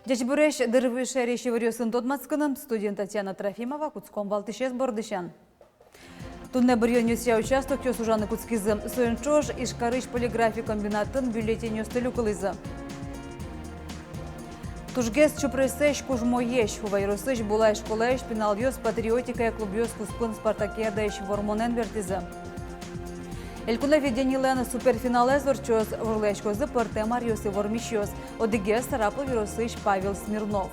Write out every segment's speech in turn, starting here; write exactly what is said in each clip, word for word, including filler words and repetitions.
Ӟечбуресь! Дыр вуиз шаерысь иворъёсын тодматскыны. Студиын Татьяна Трофимова. Кутском валтӥсез бордысен. Туннэ быръёнъёсъя участокъёс ужаны кутскизы. Соин ӵош Ижкарысь полиграфик комбинатын бюллетеньёсты люкылӥзы. Тужгес чупресэсь, кужмоесь. Ува ёросысь Булай школаысь пиналъёс патриотикая клубъёс куспын спартакиадаысь вормонэн бертӥзы. Элькуновидениелэн суперфиналэз ортчоз. Вожвылъяськозы пӧртэм аръёсы вормисьёс. Одӥгез — Сарапул ёросысь Павел Смирнов.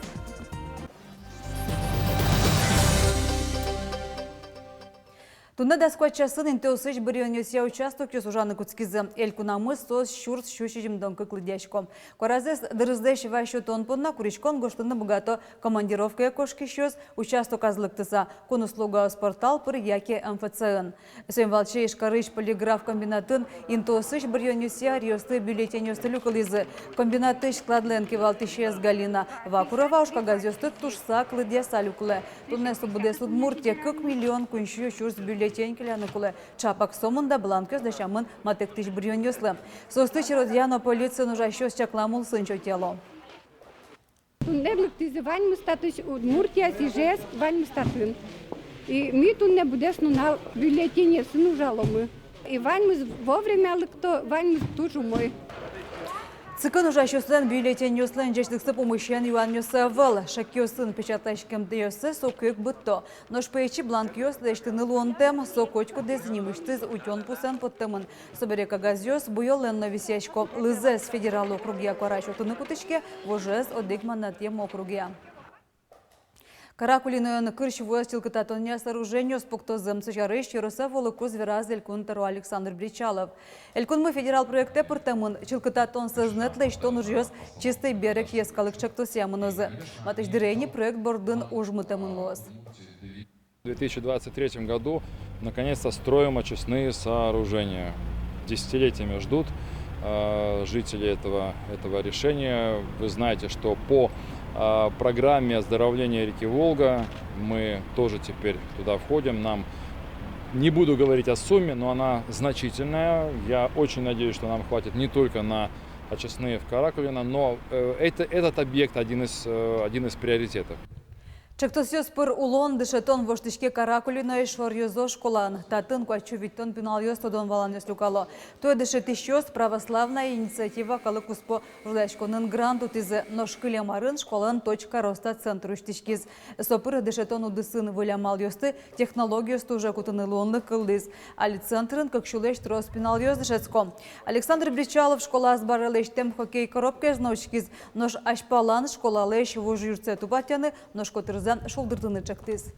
Туннэ дас куать часын интыосысь быръёнъёсъя участокъёс ужаны кутскизы. Элькунамы соос сюрс сю сизьымдон кык лыдъясько. Куаразэс дырызлэсь вазь сётон понна куриськон гожтыны быгато командировкае кошкисьёс, участоказы лыктыса, кун услугаос портал пыр яке МФЦ-ын. Соин валче Ижкарысь полиграф комбинатын интыосысь быръёнъёсъя аръёслы бюллетеньёсты люкылӥзы. Комбинатысь складлэн кивалтӥсез Галина Вакурова ужкагазъёсты тужсак лыдъяса люкылэ. Туннэ со быдэс Удмуртие кык миллион куинь сю сюрс бюллетень келяны кулэ. Чапак сомында бланкъёс дасямын матэктӥсь быръёнъёслы. Соосты черодъя но полициын ужасьёс чаклам улсын сётъяло. Туннэ лыктӥзы ваньмыз татысь, Удмуртиысь, Ижевск, ваньмыз татын. И ми туннэ быдэс нунал бюллетеньёсын ужаломы. И ваньмыз вовремя лыкто, ваньмыз туж умой. ЦИКын ужасьёслэн бюллетеньёслэн ӟечлыксы пумысен юанъёссы ӧвӧл. Шекъёсын печатласькемтэосты соку ик быдто. Нош пӧечи бланкъёс лэсьтыны луонтэм, со котькудӥз нимысьтыз утён пусэн поттэмын. Собере кагазъёс буёлэн но висъясько. Лызэз федерал округъя куара сётыны кутӥське, вожез одӥг манатъем округъя. Каракулиноын кырсь вуэз чылкытатонъя сооружениос пуктозы. Со сярысь ёросэ вуылыкуз вераз Элькун тӧро Александр Бречалов. Элькунмы федерал проектэ пыртэмын. Чылкытатон сӧзнэт лэсьтон ужъёс «Чистый берег» йӧскалык ӵектосъя мынозы. Матысь дыре ини проект бордын уж мытэмын луоз. В две тысячи двадцать третьем году наконец-то строим очистные сооружения. Десятилетиями ждут, э, жители этого, этого решения. Вы знаете, что по, э, программе оздоровления реки Волга мы тоже теперь туда входим. Нам, не буду говорить о сумме, но она значительная. Я очень надеюсь, что нам хватит не только на очистные в Каракулино, но, э, это, этот объект один из, э, один из приоритетов. Ӵектосъёс пыр улон, дышетон воштӥське Каракулиноысь Шоръёзо школаын. Татын куать сю витьтон пиналъёс тодон-валанъёс люкало. Туэ дышетӥсьёс «Православная инициатива» калык куспо вожвылъяськонын грант утӥзы. Нош кылем арын школаын «Точка роста» центр усьтӥськиз. Со пыр дышетон удысын выль амалъёсты, технологиосты уже кутыны луонлык кылдӥз. Али центрын кык сюлэсь трос пиналъёс дышетско. Александр Бречалов школа азбаре лэсьтэм хоккей коробкаез но учкиз. Нош азьпалан школалэсь вуж юртсэ тупатъяны, нош котырзэ шулдыртыны ӵектӥз.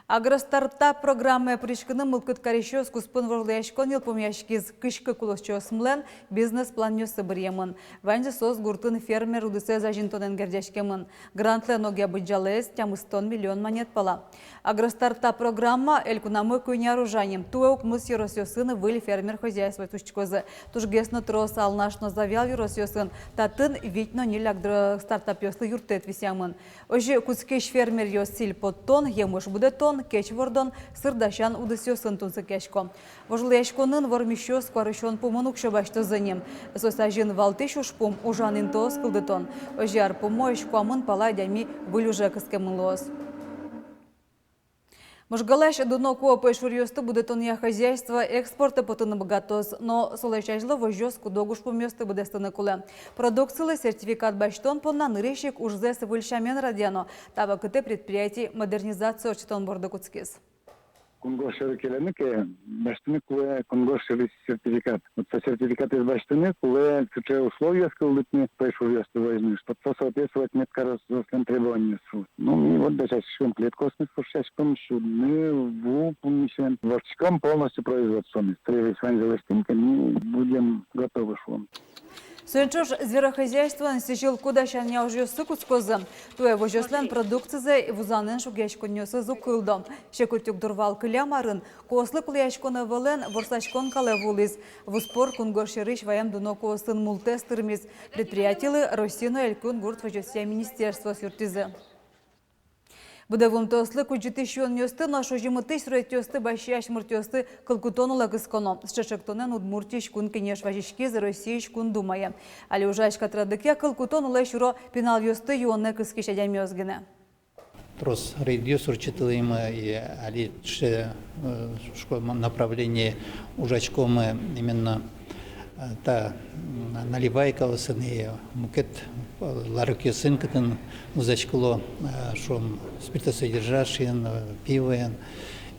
«Агростартап» программае пыриськыны мылкыд карисьёс куспын вожвылъяськон йылпумъяськиз. Кызь кык улосчиосмылэн бизнес-планъёссы быръемын. Ваньзэ соос гуртын фермер удысэз азинтонэн герӟаськемын. Грантлэн огъя быдӟалаез тямыстон миллион манет пала. «Агростартап» программа элькунамы куинь ар ужа ни. Туэ укмыс ёросъёсын выль фермер хозяйствоос усьтӥськозы. Тужгес но трос Алнаш но Завьял ёросъёсын. Татын вить но ньыль агростартапъёслы юрттэт висъямын. Озьы кутскись фермеръёс сӥль поттон, емыш будэтон, кеч вордон, сыр дасян удысъёсын тунсыкъясько. Вожвылъяськонын вормисьёс куарусён пумын уксё басьтозы ни. Соос азьын валтӥсь ужпум — ужан интыос кылдытон. Озьы ар пумозь куамын пала адями выль уже кыскемын луоз. Можгалась дуно куо пӧйшуръёсты будэтонъя хозяйство экспортэ потыны быгатоз, но солэсь азьло возёс куд-ог ужпумъёсты быдэстыны кулэ. Продукцилы сертификат басьтон понна нырысь ик ужзэс выль сямен радъяно. Та вакытэ предприятие модернизация ортчытон борды кутскиз. Кунгож сьӧры келяны ке, басьтыны кулэ кунгож сьӧрысь сертификат. Вот со сертификатэз басьтыны кулэ сыӵе условиос кылдытыны пӧйшуръёсты возьыны, чтоб со соответствовать мед кароз соослэн требованиоссы. Ну, ми вот дасяськом клеткаосмес, пушъяськом сюдыны ву пумысен, воштӥськом полностью производствомес. Требовать ваньзэ лэсьтӥм ке, ми будем готовы, шуом. Соин ӵош зверохозяйствоын сӥзьыл ку дасянъя ужъёссы кутскозы. Туэ возёслэн продукцизэ вузанэн шугъяськонъёссы уг кылдо. Секыт югдур вал кылем арын. Куослы кулэяськон ӧвӧлэн ворсаськон калэ вуылӥз. Вузпор кунгож сьӧрысь ваем дуно куосын мултэс тырмиз. Предприятилы Россиысь но элькун гурт возёсъя министерствоос юрттӥзы. Быдэ вуымтэослы кудӟытӥсь юонъёсты но шузимытӥсь суретъёсты басьясь муртъёсты кылкутон улэ кысконо. Сыӵе ӵектонэн Удмуртиысь Кун Кенеш вазиськиз Россиысь Кун Думае. Али ужась катрадлыкъя кылкутон улэ сюро пиналъёсты юонэ кыскись адямиос гинэ. Трос рейдъёс ортчытылӥмы, и али сыӵе, э, шуисько, м, направление ужаськомы именно, э, та, м, наливайкаосын и мукет, э, ларёкъёсын, кытын вузаськыло, э, шуом, спиртосодержащийен, э, пивоен.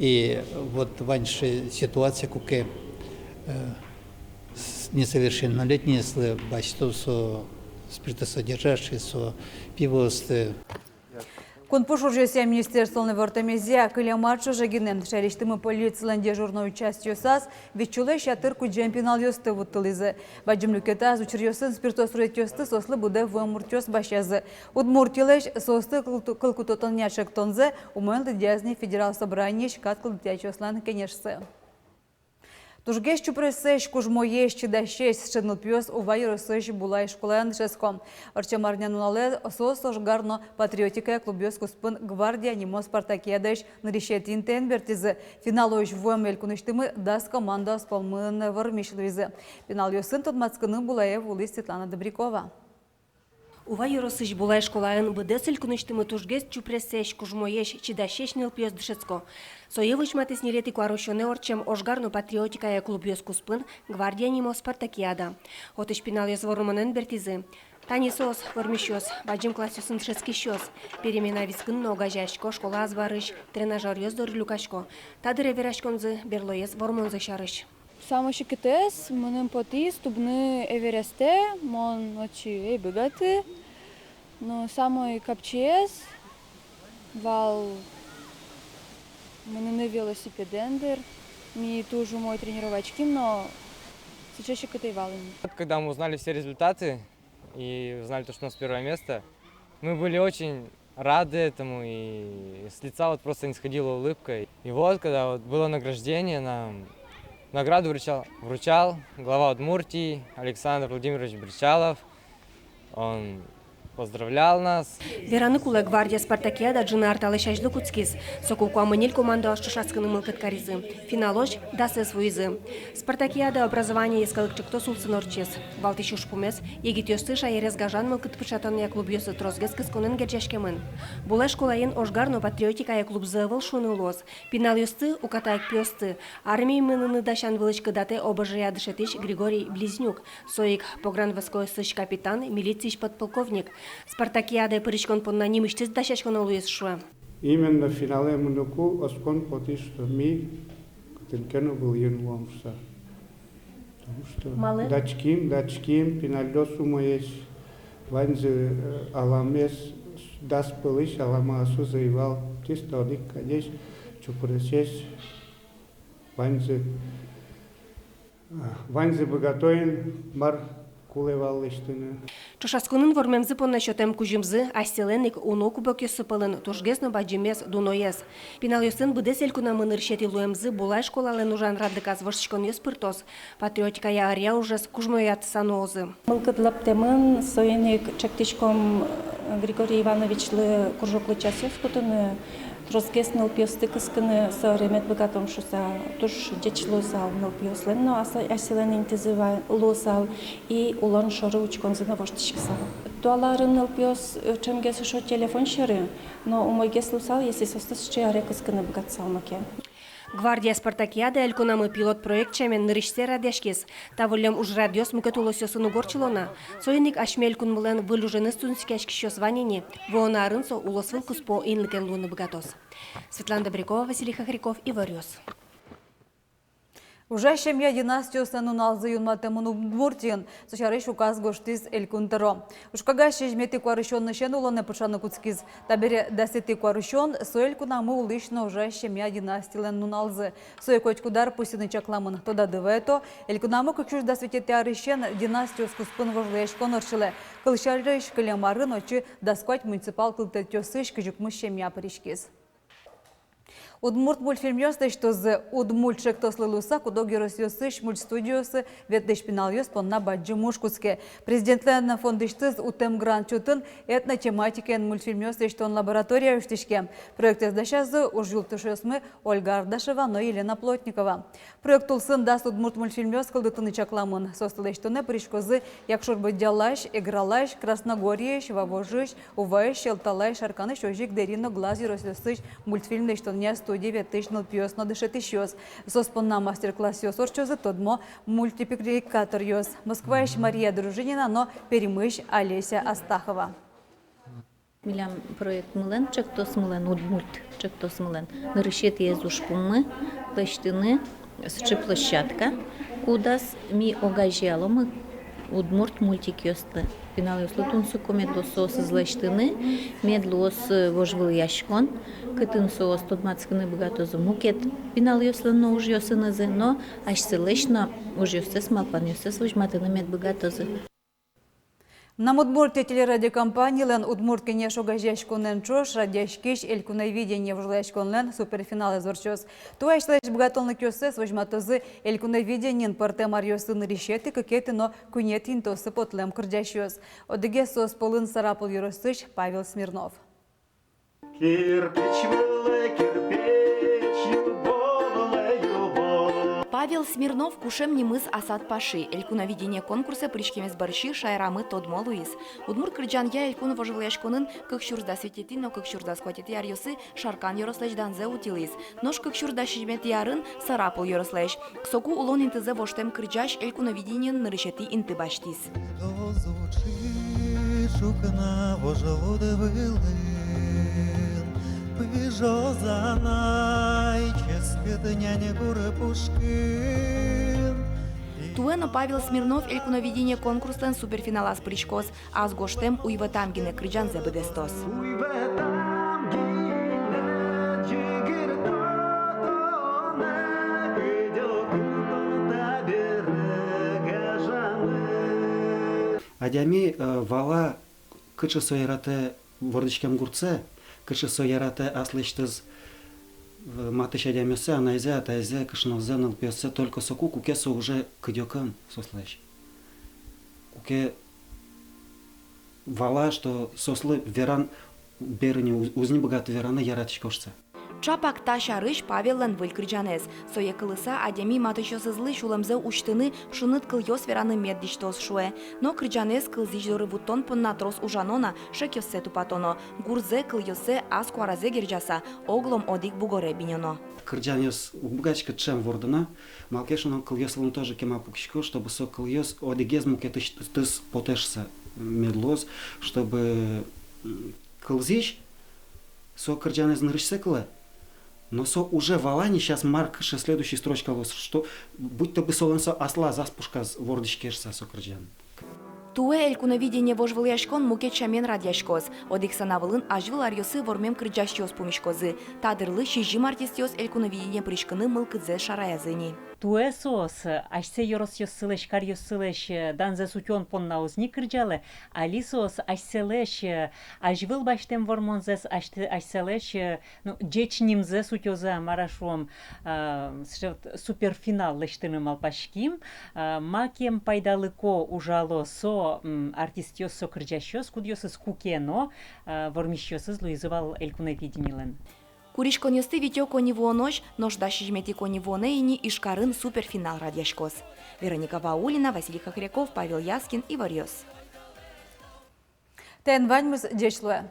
И вот вань сыӵе ситуация, куке, э, с-, несовершеннолетнийёслы басьто со спиртосодержащий, со пивоосты. Кун пуш ужъёсъя министерстволэн ивортэмезъя, кылем ар ӵоже гинэ шаерысьтымы полицилэн дежурной частьёсаз витьсюлэсь ятыр кудӟем пиналъёсты вуттылӥзы. Бадӟым люкетаз учыръёсын спирто суретъёсты соослы быдэ вуэм муртъёс басьязы. Удмуртилэсь соосты кылку-, кылкутонъя ӵектонзэ умоен лыдъяз ни Федерал Собраниысь кат кылдытъясьёслэн кенешсы. Тужгес чупресэсь, кужмоесь, чидасесь сыӵе нылпиос Ува ёросысь Булай школаын дышетско. Ортчем арнянуналэ соос ожгар но патриотикая клубъёс куспын «Гвардия» нимо спартакиадаысь нырысетӥ интыен бертӥзы. Финалозь вуэм элькунысьтымы дас командаос пӧлын вормись луизы. Пиналъёсын тодматскыны Булае вуылӥз Светлана Добрякова. Ува ёросысь Булай школаын быдэс элькунысьтымы тужгес чупресэсь, кужмоесь, чидасесь нылпиос дышетско. Сое возьматӥз ньылетӥ куарусёнэ ортчем ожгар но патриотикая клубъёс куспын «Гвардия» нимо спартакиада. Отысь пиналъёс вормонэн бертӥзы. Тани соос, вормисьёс, бадӟым классъёсын дышетскисьёс. Перемена вискын но огазеясько, школа азбарысь тренажёръёс доры люкасько. Та дыре вераськонзы берлоез вормонзы сярысь. Самой секытэз мыным потӥз тубыны Эверестэ, мон отчы ӧй быгаты. Но самой капчиез вал мыныны велосипедэн, дыр. Ми туж умой тренироваським, но сыӵе секыт ӧй вал ини. Когда мы узнали все результаты и узнали то, что у нас первое место, мы были очень рады этому, и с лица вот просто не сходила улыбка. И вот, когда вот было награждение, нам награду вручал, вручал глава Удмуртии Александр Владимирович Бречалов. Он поздравлял нас. Вераны кулэ, «Гвардия» спартакиада ӝыны ар талэсь азьло кутскиз. Соку куамын ньыль командаос ӵошатскыны мылкыд каризы. Финалозь дасэз вуизы. Спартакиада «Образование» йӧскалык ӵектос улсын ортчиз. Валтӥсь ужпумез — егитъёсты шаерез гажан мылкыд пыӵатонъя клубъёсы тросгес кысконэн герӟаськемын. Булай школаын ожгар но патриотикая клубзы ӧвӧл шуыны луоз. Пиналъёсты, уката ик пиосты, армие мыныны дасян вылысь кыдатэ ОБЖ-я дышетӥсь Григорий Близнюк. Со ик погранвойскоосысь капитан, милициысь подполковник. Спартакиадае пыриськон понна нимысьтыз дасяськоно луиз, шуэ. Именно финалэ мыныку оскон потӥз, что ми кытын ке но вылӥын луом шуса. Потому что малы? Дасяським, дасяським, пиналъёс умоесь, ваньзы, э, аламаез, дас пӧлысь аламаосыз ӧй вал, чисто одӥг кадесь, чупресесь, ваньзы, э, ваньзы быгато ини, мар кулэ вал лэсьтыны. Ӵошатсконын вормемзы понна сётэм кузьымзы асьсэлэн ик уно кубокъёссы пӧлын тужгес но бадӟымез — дуноез. Пиналъёслэн быдэс элькунамы нырысетӥ луэмзы Булай школалэн ужан радлыказ воштӥськонъёс пыртоз. Патриотикая ӧръя ужез кужмоятыса нуозы. Мылкыд лаптэмын, соин ик ӵектӥськом, э, Григорий Ивановичлы кружоклы часъёс кутыны, тросгес нылпиосты кыскыны, со ӧремед быгатом шуса. Туж ӟеч луысал нылпиослэн но, аса-, асьсэлэн интызы ва-, луысал, и улон шоры учконзы но воштӥськысал. Туала арын нылпиос, э, ӵемгес эшшо телефон сьӧры, но умойгес луысал, если соосты сыӵе аре кыскыны быгатысал маке. «Гвардия» спартакиада элькунамы пилот проект сямен нырысьсэ радъяськиз. Та выллем ужрадъёс мукет улосъёсын уг ортчыло на. Соин ик асьме элькунмылэн выль уженыз тунсыкъяськисьёс вань ини. Вуоно арын со улосвыл куспо инлыкен луыны быгатоз. Светлана Добрякова, Василий Хохряков, «Иворъёс». Ужась семья династиослэн нуналзы юнматэмын Удмуртиын. Со сярысь указ гожтӥз Элькун тӧро. Ужкагаз сизьыметӥ куарусёнысен улонэ пыӵаны кутскиз. Табере дасэтӥ куарусён — со элькунамы улӥсь но ужась семья династилэн нуналзы. Сое котькуд ар пусйыны чакламын. Тодады вайто, элькунамы кык сюрс дас витетӥ арысен династиос куспын вожвылъяськон ортчылэ. Кылсярысь, кылем арын отчы дас куать муниципал кылдытэтъёсысь кызь укмыс семья пыриськиз. Удмурт мультфильмъёс лэсьтозы. «Удмульт» ӵектослы луыса куд-ог ёросъёсысь мультстудиосы ветлӥсь пиналъёс понна бадӟым уж кутске. Президентлэн фондысьтыз утэм грант сётын этнотематикаен мультфильмъёс лэсьтон лаборатория усьтӥське. Проектэз дасязы ужъюлтошъёсмы Ольга Ардашева но Елена Плотникова. Проект улсын дас удмурт мультфильмъёс кылдытыны чакламын. Соосты лэсьтонэ пыриськозы Якшур-Бӧдьялась, Эгралась, Красногорьеысь, Вавожысь, Уваысь, Сьӧлталась, Шарканысь, озьы ик Дэри но Глаз ёросъёсысь мультфильм лэсьтонъя студие ветлӥсь нылпиос но дышетӥсьёс. Соос понна мастер-классъёс ортчозы тодмо мультипликаторъёс Москваысь Мария Дружинина но Пермьысь Олеся Астахова. Милям проектмылэн, ӵектосмылэн, «Удмульт» ӵектосмылэн нырысетӥез ужпуммы — лэсьтыны сыӵе площадка, кудаз ми огазеяломы удмурт мультикъёсты. Пиналъёслы тунсыко мед луоз соосыз лэсьтыны, мед луоз, э, вожвылъяськон, кытын соос тодматскыны быгатозы мукет пиналъёслэн но ужъёсынызы, но асьсэлэсь но ужъёссэс, малпанъёссэс возьматыны мед быгатозы. «Мынам Удмуртие» телерадиокомпанилэн «Удмурт кенеш» огазеяськонэн ӵош радъяськись «Элькуновидение» вожвылъяськонлэн суперфиналэз ортчоз. Туэ асьсэлэсь быгатонлыкъёссэс возьматозы «Элькуновидениын» пӧртэм аръёсы нырысетӥ, кыкетӥ но куинетӥ интыосы потлэм кырӟасьёс. Одӥгез соос пӧлын Сарапул ёросысь Павел Смирнов. Кирпич вылэ кирпич, юбовлэ юбов. Павел Смирнов — кушем нимыз Асад Паши. «Элькуновидение» конкурсэ пыриськемез бӧрсьы шаерамы тодмо луиз. Удмурт кырӟанъя «Элькун» вожвылъяськонын кык сюрс дас витетӥ но кык сюрс дас куатетӥ аръёсы Шаркан ёрослэсь данзэ утилӥз. Нош кык сюрс дас сизьыметӥ арын — Сарапул ёрослэсь. Соку улон интызэ воштӥм кырӟась «Элькуновидениын» нырысетӥ инты басьтӥз. Ӵукна вожвылды вылын, пыжоз анай ческыт нянь гур пушкын. Туэ но Павел Смирнов «Элькуновидение» конкурслэн суперфиналаз пыриськоз. Ас гожтэм «Уйвӧтам гинэ» кырӟанзэ быдэстоз. Уйвӧтам гинэ ӟыгырто тонэ, кыдёкын тон табере гажаны. Адями, э, вала, кыӵе со яратэ вордӥськем гуртсэ, кыӵе со яратэ аслэсьтыз, э, матысь адямиоссэ, анайзэ, атайзэ, кышнозэ, нылпиоссэ, только соку, куке со уже кыдёкын соослэсь. Куке вала, что соослы веран бере ни, уз-, уз ни быгаты вераны, яратӥсько шуса. Чапак та сярысь Павеллэн выль кырӟанэз. Сое кылыса, адями матысьёсызлы сюлэмзэ усьтыны, шуныт кылъёс вераны мед дӥсьтоз, шуэ. Но кырӟанэз кылзӥсь доры вуттон понна трос ужано на, шекъёссэ тупатоно. Гурзэ, кылъёссэ ас куаразэ герӟаса, оглом одӥг бугоре бинёно. Кырӟанъёс уг быгатӥськы ӵем вордыны, малы ке шуоно, кылъёслэн тоже кема пукисько, чтобы со кылъёс одӥгез мукетыз потэ шуса мед луоз, чтобы, м, кылзӥсь со кырӟанэз нырысьсэ кылэ, но со уже вала ни, сейчас мар, кыӵе следующий строчка луоз, что будто бы солэн со аслаз, ас пушказ вордӥське шуса со кырӟан. Туэ «Элькуновидение» вожвылъяськон мукет сямен радъяськоз. Одӥг сцена вылын азьвыл аръёсы вормем кырӟасьёс пумиськозы. Та дырлы сизьым артистъёс «Элькуновидение» пыриськыны мылкыдзэс шараязы ни. Туэ соос асьсэ ёросъёссылэсь, каръёссылэсь, э, данзэс утён понна уз ни кырӟалэ, али соос асьсэлэсь, э, азьвыл басьтэм вормонзэс, асьсэ-, асьсэлэсь, э, ну, ӟеч нимзэс утёзы, а мар-а шуом, а, сыӵе вот суперфинал лэсьтыны малпаським, а, макем пайдалыко ужало со, м, артистъёс, со кырӟасьёс, кудъёсыз куке но, а, вормисьёсыз луизы вал «Элькуновидениелэн». Куриськонъёсты витё коньывуонозь, нош дас сизьыметӥ коньывуонэ ини Ижкарын суперфинал радъяськоз. Вероника Ваулина, Василий Хохряков, Павел Яскин, «Иворъёс». Таин ваньмыз, ӟеч луэ.